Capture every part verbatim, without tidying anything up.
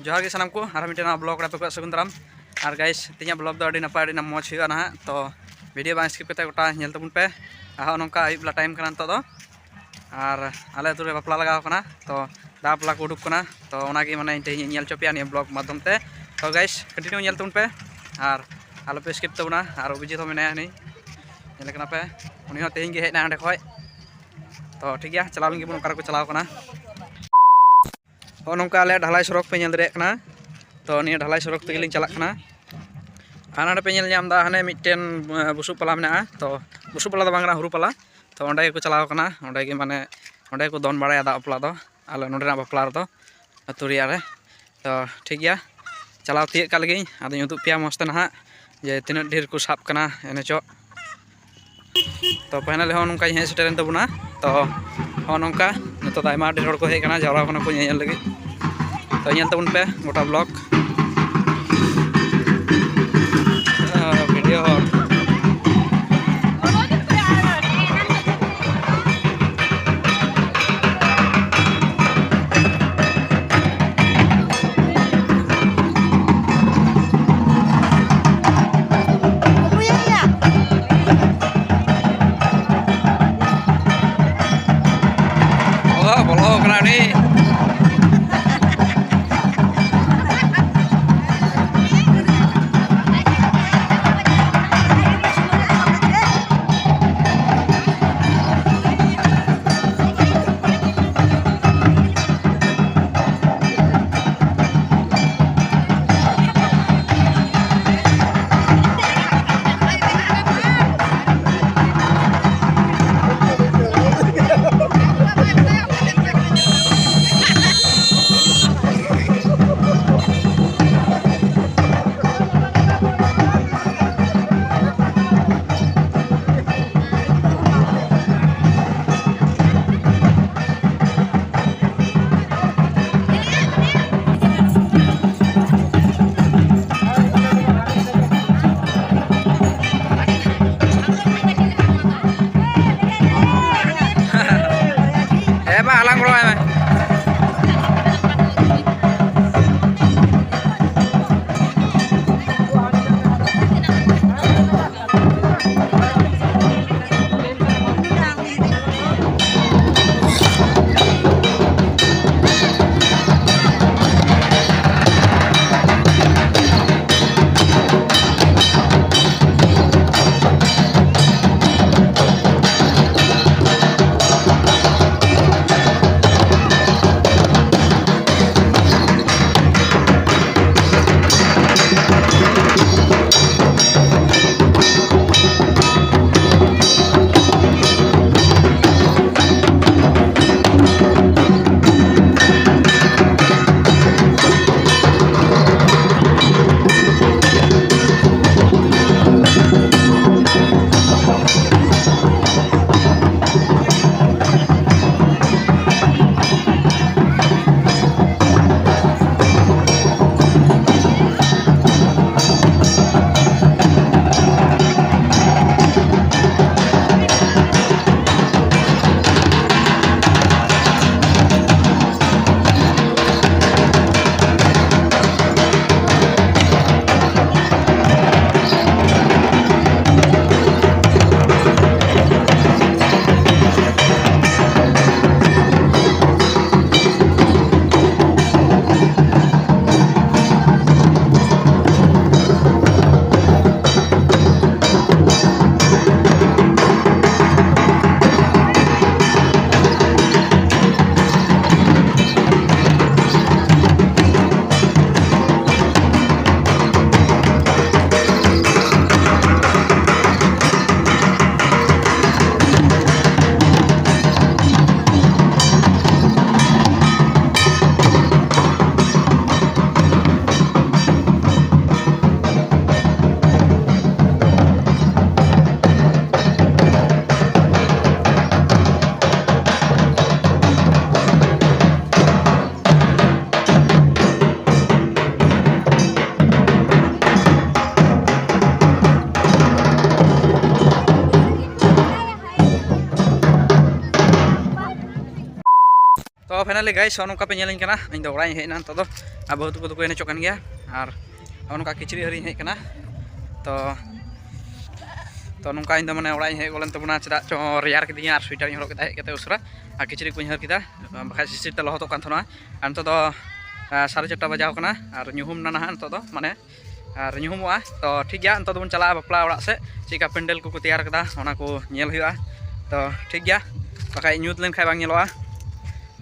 ᱡᱚᱦᱟᱨ ᱜᱮ ᱥᱟᱱᱟᱢ ᱠᱚ, ᱟᱨ ᱢᱤᱫᱴᱮᱱ ᱱᱟᱣᱟ ᱵᱞᱚᱜ ᱨᱮ ᱟᱯᱮ ᱠᱚᱣᱟᱜ ᱥᱟᱹᱜᱩᱱ ᱫᱟᱨᱟᱢ᱾ ᱟᱨ ᱜᱟᱭᱤᱥ, ᱛᱮᱦᱮᱧᱟᱜ ᱵᱞᱚᱜ ᱫᱚ ᱟᱹᱰᱤ ᱱᱟᱯᱟᱭ, ᱟᱹᱰᱤ ᱢᱚᱡᱽ ᱦᱩᱭᱩᱜᱼᱟ ᱱᱟᱦᱟᱜ, ᱛᱚ ᱵᱷᱤᱰᱤᱭᱳ ᱵᱟᱝ ᱥᱠᱤᱯ ᱠᱟᱛᱮ ᱜᱚᱴᱟ ᱧᱮᱞ ᱛᱟᱵᱚᱱ ᱯᱮ᱾ ᱟᱨ ᱦᱚᱸᱜᱼᱚ ᱱᱚᱝᱠᱟ ᱟᱹᱭᱩᱵ ᱵᱮᱞᱟ ᱴᱟᱭᱤᱢ ᱠᱟᱱᱟ ᱱᱤᱛᱚᱜ ᱫᱚ, ᱟᱨ ᱟᱞᱮ ᱟᱹᱛᱩ ᱨᱮ ᱵᱟᱯᱞᱟ ᱞᱟᱜᱟᱣ ᱠᱟᱱᱟ, ᱛᱚ ᱫᱟᱜ ᱵᱟᱯᱞᱟ ᱠᱚ ᱩᱰᱩᱠ ᱠᱟᱱᱟ, ᱛᱚ ᱚᱱᱟᱜᱮ ᱢᱟᱱᱮ ᱤᱧ ᱛᱮᱦᱮᱧ ᱤᱧ ᱧᱮᱞ ᱦᱚᱪᱚ ᱯᱮᱭᱟ ᱱᱤᱭᱟᱹ ᱵᱞᱚᱜ ᱢᱟᱫᱽᱫᱷᱚᱢ ᱛᱮ᱾ ᱛᱚ ᱜᱟᱭᱤᱥ, ᱠᱚᱱᱴᱤᱱᱤᱭᱩ ᱧᱮᱞ ᱛᱟᱵᱚᱱ ᱯᱮ ᱟᱨ ᱟᱞᱚᱯᱮ ᱥᱠᱤᱯ ᱛᱟᱵᱚᱱᱟ᱾ ᱟᱨ ᱚᱵᱷᱤᱡᱤᱛ ᱦᱚᱸ ᱢᱮᱱᱟᱭᱟ, ᱦᱟᱹᱱᱤ ᱧᱮᱞᱮ ᱠᱟᱱᱟ ᱯᱮ, ᱩᱱᱤ ᱦᱚᱸ ᱛᱮᱦᱮᱧ ᱜᱮ ᱦᱮᱡ ᱮᱱᱟᱭ ᱦᱟᱸᱰᱮ ᱠᱷᱚᱡ᱾ ᱛᱚ ᱴᱷᱤᱠ ᱜᱮᱭᱟ, ᱪᱟᱞᱟᱣ ᱞᱮᱱ ᱜᱮᱵᱚᱱ ᱚᱠᱟ ᱨᱮᱠᱚ ᱪᱟᱞᱟᱣ ᱠᱟᱱᱟ᱾ ᱦᱚᱸ ᱱᱚᱝᱠᱟ ᱟᱞᱮᱭᱟᱜ ᱰᱷᱟᱞᱟᱭ ᱥᱚᱲᱚᱠ ᱯᱮ ᱧᱮᱞ ᱫᱟᱲᱮᱭᱟᱜ ᱠᱟᱱᱟ, ᱛᱚ ᱱᱤᱭᱟᱹ ᱰᱷᱟᱞᱟᱭ ᱥᱚᱲᱚᱠ ᱛᱮᱜᱮ ᱞᱤᱧ ᱪᱟᱞᱟᱜ ᱠᱟᱱᱟ᱾ ᱟᱨ ᱱᱚᱰᱮ ᱯᱮ ᱧᱮᱞ ᱧᱟᱢ ᱮᱫᱟ, ᱦᱟᱱᱮ ᱢᱤᱫᱴᱮᱱ ᱵᱩᱥᱩᱵ ᱯᱟᱞᱟ ᱢᱮᱱᱟᱜᱼᱟ, ᱛᱚ ᱵᱩᱥᱩᱵ ᱯᱟᱞᱟ ᱫᱚ ᱵᱟᱝ ᱠᱟᱱᱟ, ᱦᱩᱨᱩ ᱯᱟᱞᱟ᱾ ᱛᱚ ᱚᱸᱰᱮ ᱜᱮᱠᱚ ᱪᱟᱞᱟᱣ ᱠᱟᱱᱟ, ᱚᱸᱰᱮ ᱜᱮ ᱢᱟᱱᱮ ᱚᱸᱰᱮ ᱜᱮᱠᱚ ᱫᱚᱱ ᱵᱟᱲᱟᱭᱟ ᱫᱟᱜ ᱵᱟᱯᱞᱟ ᱫᱚ, ᱟᱞᱮ ᱱᱚᱰᱮᱱᱟᱜ ᱵᱟᱯᱞᱟ ᱨᱮᱫᱚ ᱟᱹᱛᱩ ᱨᱮᱭᱟᱜ ᱨᱮ᱾ ᱛᱚ ᱴᱷᱤᱠ ᱜᱮᱭᱟ, ᱪᱟᱞᱟᱣ ᱛᱤᱭᱟᱹᱜ ᱠᱟᱜ ᱞᱮᱜᱤᱧ, ᱟᱫᱚᱧ ᱩᱫᱩᱜ ᱯᱮᱭᱟ ᱢᱚᱡᱽ ᱛᱮ ᱱᱟᱦᱟᱜ ᱡᱮ ᱛᱤᱱᱟᱹᱜ ᱰᱷᱮᱨ ᱠᱚ ᱥᱟᱵ ᱠᱟᱱᱟ ᱮᱱᱮᱡᱚᱜ᱾ ᱛᱚ ᱯᱷᱟᱭᱱᱟᱞᱤ ᱦᱚᱸ ᱱᱚᱝᱠᱟᱧ ᱦᱮᱡ ᱥᱮᱴᱮᱨᱮᱱ ᱛᱟᱵᱚᱱᱟ᱾ ᱛᱚ ᱦᱚᱸ ᱱᱚᱝᱠᱟ ᱱᱤᱛᱚᱜ ᱫᱚ ᱟᱭᱢᱟ ᱰᱷᱮᱨ ᱦᱚᱲ ᱠᱚ ᱦᱮᱡ ᱟᱠᱟᱱᱟ, ᱡᱟᱣᱨᱟ ᱠᱟᱱᱟ ᱠᱚ ᱧᱮᱧᱮᱞ ᱞᱟᱹᱜᱤᱫ᱾ ᱛᱚ ᱧᱮᱞ ᱛᱟᱵᱚᱱ ᱯᱮ ᱜᱚᱴᱟ ᱵᱞᱚᱜ᱾ ᱵᱷᱤᱰᱤᱭᱳ ᱦᱚᱸ᱾ ᱚ, ᱵᱚᱞᱚ ᱠᱟᱱᱟ ᱩᱱᱤ᱾ ᱛᱟᱦᱞᱮ ᱜᱟᱭᱥ, ᱱᱚᱜᱼᱚ ᱱᱚᱝᱠᱟ ᱯᱮ ᱧᱮᱞᱤᱧ ᱠᱟᱱᱟ, ᱤᱧ ᱫᱚ ᱚᱲᱟᱜ ᱤᱧ ᱦᱮᱡ ᱮᱱᱟ ᱱᱤᱛᱚᱜ ᱫᱚ᱾ ᱟᱨ ᱵᱟᱹᱦᱩ ᱛᱟᱠᱚ ᱫᱚᱠᱚ ᱮᱱᱮᱡᱚᱜ ᱠᱟᱱ ᱜᱮᱭᱟ᱾ ᱟᱨ ᱱᱚᱜᱼᱚ ᱱᱚᱝᱠᱟ ᱠᱤᱪᱨᱤᱡ ᱦᱟᱹᱨᱤᱧ ᱦᱮᱡ ᱠᱟᱱᱟ᱾ ᱛᱚ ᱛᱚ ᱱᱚᱝᱠᱟ ᱤᱧ ᱫᱚ ᱢᱟᱱᱮ ᱚᱲᱟᱜ ᱤᱧ ᱦᱮᱡ ᱜᱚᱫ ᱞᱮᱱ ᱛᱟᱵᱚᱱᱟ, ᱪᱮᱫᱟᱜ ᱪᱚ ᱨᱮᱭᱟᱲ ᱠᱤᱫᱤᱧᱟ ᱟᱨ ᱥᱳᱭᱮᱴᱟᱨ ᱤᱧ ᱦᱚᱨᱚᱜ ᱠᱮᱫᱟ ᱦᱮᱡ ᱠᱟᱛᱮ ᱩᱥᱟᱹᱨᱟ᱾ ᱟᱨ ᱠᱤᱪᱨᱤᱡ ᱠᱚᱧ ᱦᱟᱹᱨ ᱠᱮᱫᱟ, ᱵᱟᱠᱷᱟᱡ ᱥᱤᱥᱤᱨ ᱛᱮ ᱞᱚᱦᱚᱫᱚᱜ ᱠᱟᱱ ᱛᱟᱦᱮᱱᱟ᱾ ᱟᱨ ᱱᱤᱛᱚᱜ ᱫᱚ ᱟᱨ ᱥᱟᱲᱮ ᱪᱟᱨᱴᱟ ᱵᱟᱡᱟᱣ ᱠᱟᱱᱟ ᱟᱨ ᱧᱩᱦᱩᱢ ᱱᱟ ᱱᱟᱦᱟᱜ ᱱᱤᱛᱚᱜ ᱫᱚ, ᱢᱟᱱᱮ ᱟᱨ ᱧᱩᱦᱩᱢᱚᱜᱼᱟ᱾ ᱛᱚ ᱴᱷᱤᱠ ᱜᱮᱭᱟ, ᱱᱤᱛᱚᱜ ᱫᱚᱵᱚᱱ ᱪᱟᱞᱟᱜᱼᱟ ᱵᱟᱯᱞᱟ ᱚᱲᱟᱜ ᱥᱮᱫ, ᱪᱮᱫ ᱞᱮᱠᱟ ᱯᱮᱱᱰᱮᱞ ᱠᱚᱠᱚ ᱛᱮᱭᱟᱨ ᱠᱟᱫᱟ ᱚᱱᱟ ᱠᱚ ᱧᱮᱞ ᱦᱩᱭᱩᱜᱼᱟ᱾ ᱛᱚ ᱴᱷᱤᱠ ᱜᱮᱭᱟ, ᱵᱟᱠᱷᱟᱡ ᱧᱩᱛ ᱞᱮᱱᱠᱷᱟᱡ ᱵᱟᱝ ᱧᱮᱞᱚᱜᱼᱟ᱾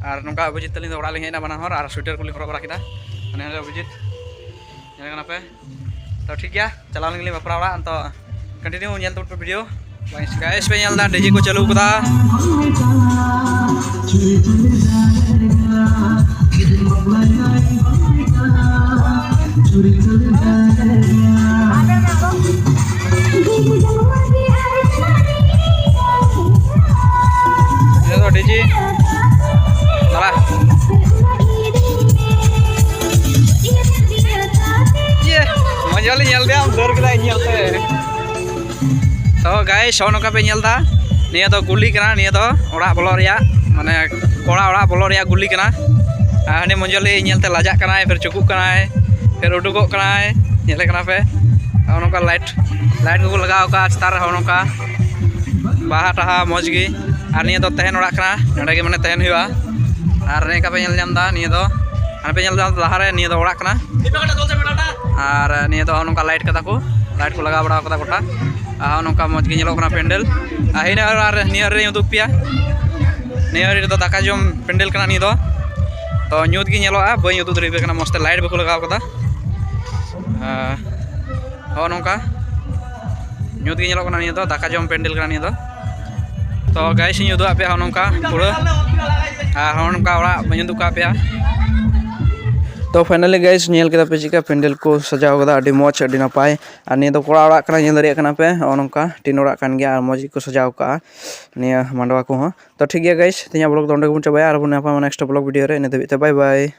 ᱟᱨ ᱱᱚᱝᱠᱟ ᱚᱵᱷᱤᱡᱤᱛ ᱛᱟᱹᱞᱤᱧ ᱫᱚ ᱚᱲᱟᱜ ᱞᱤᱧ ᱦᱮᱡ ᱮᱱᱟ, ᱵᱟᱱᱟ ᱦᱚᱲ ᱟᱨ ᱥᱳᱭᱮᱴᱟᱨ ᱠᱚᱞᱤᱧ ᱦᱚᱨᱚᱜ ᱵᱟᱲᱟ ᱠᱮᱫᱟ᱾ ᱢᱟᱱᱮ ᱚᱵᱷᱤᱡᱤᱛ, ᱧᱮᱞ ᱠᱟᱱᱟ ᱯᱮ᱾ ᱛᱚ ᱴᱷᱤᱠ ᱜᱮᱭᱟ, ᱪᱟᱞᱟᱣ ᱞᱮᱱ ᱜᱮᱞᱤᱧ ᱵᱟᱯᱞᱟ ᱚᱲᱟᱜ᱾ ᱛᱚ ᱠᱚᱱᱴᱤᱱᱤᱭᱩ ᱧᱮᱞ ᱛᱟᱵᱚᱱ ᱯᱮ ᱵᱷᱤᱰᱤᱭᱳ᱾ ᱜᱟᱭᱥ ᱯᱮ ᱧᱮᱞ ᱮᱫᱟ, ᱰᱤᱡᱮ ᱠᱚ ᱪᱟᱹᱞᱩ ᱠᱟᱫᱟ᱾ ᱱᱤᱭᱟᱹ ᱫᱚ ᱰᱤᱡᱮ᱾ ᱫᱟᱞᱟ᱾ ᱤᱭᱟᱹ, ᱢᱚᱡᱽ ᱵᱟᱞᱤᱧ ᱧᱮᱞ ᱠᱮᱫᱟ, ᱫᱟᱹᱲ ᱠᱮᱫᱟ ᱤᱧ ᱧᱮᱞᱛᱮ᱾ ᱛᱚ ᱜᱟᱭᱥ, ᱱᱚᱜᱼᱚ ᱱᱚᱝᱠᱟ ᱯᱮ ᱧᱮᱞ ᱮᱫᱟ, ᱱᱤᱭᱟᱹ ᱫᱚ ᱜᱩᱞᱤ ᱠᱟᱱᱟ, ᱱᱤᱭᱟᱹ ᱫᱚ ᱚᱲᱟᱜ ᱵᱚᱞᱚᱜ ᱨᱮᱭᱟᱜ, ᱢᱟᱱᱮ ᱠᱚᱲᱟ ᱚᱲᱟᱜ ᱵᱚᱞᱚᱜ ᱨᱮᱭᱟᱜ ᱜᱩᱞᱤ ᱠᱟᱱᱟ᱾ ᱟᱨ ᱦᱟᱹᱱᱤ ᱢᱚᱧᱡᱚᱞᱤ ᱧᱮᱞᱛᱮ ᱞᱟᱡᱟᱜ ᱠᱟᱱᱟᱭ, ᱯᱷᱤᱨ ᱪᱩᱠᱩᱜ ᱠᱟᱱᱟᱭ, ᱯᱷᱤᱨ ᱩᱰᱩᱠᱚᱜ ᱠᱟᱱᱟᱭ, ᱧᱮᱞᱮ ᱠᱟᱱᱟ ᱯᱮ᱾ ᱱᱚᱜᱼᱚ ᱱᱚᱝᱠᱟ ᱞᱟᱭᱤᱴ, ᱞᱟᱭᱤᱴ ᱠᱚᱠᱚ ᱞᱟᱜᱟᱣ ᱠᱟᱜᱼᱟ ᱪᱮᱛᱟᱱ ᱨᱮ, ᱱᱚᱜᱼᱚ ᱱᱚᱝᱠᱟ ᱵᱟᱦᱟ ᱴᱟᱦᱟ ᱢᱚᱡᱽ ᱜᱮ᱾ ᱟᱨ ᱱᱤᱭᱟᱹ ᱫᱚ ᱛᱟᱦᱮᱱ ᱚᱲᱟᱜ ᱠᱟᱱᱟ, ᱱᱚᱸᱰᱮ ᱜᱮ ᱢᱟᱱᱮ ᱛᱟᱦᱮᱱ ᱦᱩᱭᱩᱜᱼᱟ᱾ ᱟᱨ ᱱᱤᱭᱟᱹ ᱠᱟᱯᱮ ᱧᱮᱞ ᱧᱟᱢ ᱮᱫᱟ, ᱱᱤᱭᱟᱹ ᱫᱚ ᱟᱨ ᱯᱮ ᱧᱮᱞ ᱧᱟᱢ ᱮᱫᱟ ᱞᱟᱦᱟᱨᱮ, ᱱᱤᱭᱟᱹ ᱫᱚ ᱚᱲᱟᱜ ᱠᱟᱱᱟ᱾ ᱟᱨ ᱱᱤᱭᱟᱹ ᱫᱚ ᱱᱚᱝᱠᱟ ᱞᱟᱭᱤᱴ ᱠᱟᱫᱟ ᱠᱚ, ᱞᱟᱭᱤᱴ ᱠᱚ ᱞᱟᱜᱟᱣ ᱵᱟᱲᱟ ᱠᱟᱫᱟ ᱜᱚᱴᱟ᱾ ᱟᱨ ᱱᱚᱝᱠᱟ ᱢᱚᱡᱽ ᱜᱮ ᱧᱮᱞᱚᱜ ᱠᱟᱱᱟ ᱯᱮᱱᱰᱮᱞ᱾ ᱟᱨ ᱦᱤᱱᱟᱹ ᱟᱨ ᱱᱤᱭᱟᱹ ᱨᱮᱧ ᱩᱫᱩᱜ ᱯᱮᱭᱟ, ᱱᱤᱭᱟᱹ ᱨᱮᱫᱚ ᱫᱟᱠᱟ ᱡᱚᱢ ᱯᱮᱱᱰᱮᱞ ᱠᱟᱱᱟ ᱱᱤᱭᱟᱹ ᱫᱚ᱾ ᱛᱚ ᱧᱩᱛ ᱜᱮ ᱧᱮᱞᱚᱜᱼᱟ, ᱵᱟᱹᱧ ᱩᱫᱩᱜ ᱫᱟᱲᱮᱭᱟᱯᱮ ᱠᱟᱱᱟ, ᱢᱚᱡᱽ ᱛᱮ ᱞᱟᱭᱤᱴ ᱵᱟᱠᱚ ᱞᱟᱜᱟᱣ ᱠᱟᱫᱟ᱾ ᱟᱨ ᱱᱚᱜᱼᱚ ᱱᱚᱝᱠᱟ ᱧᱩᱛ ᱜᱮ ᱧᱮᱞᱚᱜ ᱠᱟᱱᱟ ᱱᱤᱭᱟᱹ ᱫᱚ, ᱫᱟᱠᱟ ᱡᱚᱢ ᱯᱮᱱᱰᱮᱞ ᱠᱟᱱᱟ ᱱᱤᱭᱟᱹ ᱫᱚ᱾ ᱛᱚ ᱜᱟᱭᱥ, ᱤᱧ ᱩᱫᱩᱜ ᱟᱫ ᱯᱮᱭᱟ ᱱᱚᱜᱼᱚ ᱱᱚᱝᱠᱟ ᱯᱩᱨᱟᱹ᱾ ᱟᱨ ᱱᱚᱜᱼᱚ ᱱᱚᱝᱠᱟ ᱚᱲᱟᱜ ᱵᱟᱹᱧ ᱩᱫᱩᱜ ᱠᱟᱜ ᱯᱮᱭᱟ᱾ ᱛᱚ ᱯᱷᱟᱭᱱᱟᱞᱤ ᱜᱟᱭᱥ, ᱧᱮᱞ ᱠᱮᱫᱟ ᱯᱮ ᱪᱮᱫᱠᱟ ᱯᱮᱱᱰᱮᱞ ᱠᱚ ᱥᱟᱡᱟᱣ ᱠᱟᱫᱟ, ᱟᱹᱰᱤ ᱢᱚᱡᱽ, ᱟᱹᱰᱤ ᱱᱟᱯᱟᱭ᱾ ᱟᱨ ᱱᱤᱭᱟᱹ ᱫᱚ ᱠᱚᱲᱟ ᱚᱲᱟᱜ ᱠᱟᱱᱟ, ᱧᱮᱞ ᱫᱟᱲᱮᱭᱟᱜ ᱠᱟᱱᱟ ᱯᱮ, ᱱᱚᱜᱼᱚ ᱱᱚᱝᱠᱟ ᱴᱤᱱ ᱚᱲᱟᱜ ᱠᱟᱱ ᱜᱮᱭᱟ ᱟᱨ ᱢᱚᱡᱽ ᱜᱮᱠᱚ ᱥᱟᱡᱟᱣ ᱠᱟᱜᱼᱟ ᱱᱤᱭᱟᱹ ᱢᱟᱰᱣᱟ ᱠᱚᱦᱚᱸ᱾ ᱛᱚ ᱴᱷᱤᱠ ᱜᱮᱭᱟ ᱜᱟᱭᱥ, ᱛᱮᱦᱮᱧᱟᱜ ᱵᱞᱚᱜ ᱫᱚ ᱚᱸᱰᱮ ᱜᱮᱵᱚᱱ ᱪᱟᱵᱟᱭᱟ, ᱟᱨ ᱵᱚᱱ ᱧᱟᱯᱟᱢᱟ ᱱᱮᱠᱥᱴ ᱵᱞᱚᱜ ᱵᱷᱤᱰᱤᱭᱳ ᱨᱮ᱾ ᱤᱱᱟᱹ ᱫᱷᱟᱹᱵᱤᱡ ᱛᱮ ᱵᱟᱭ ᱵᱟᱭ᱾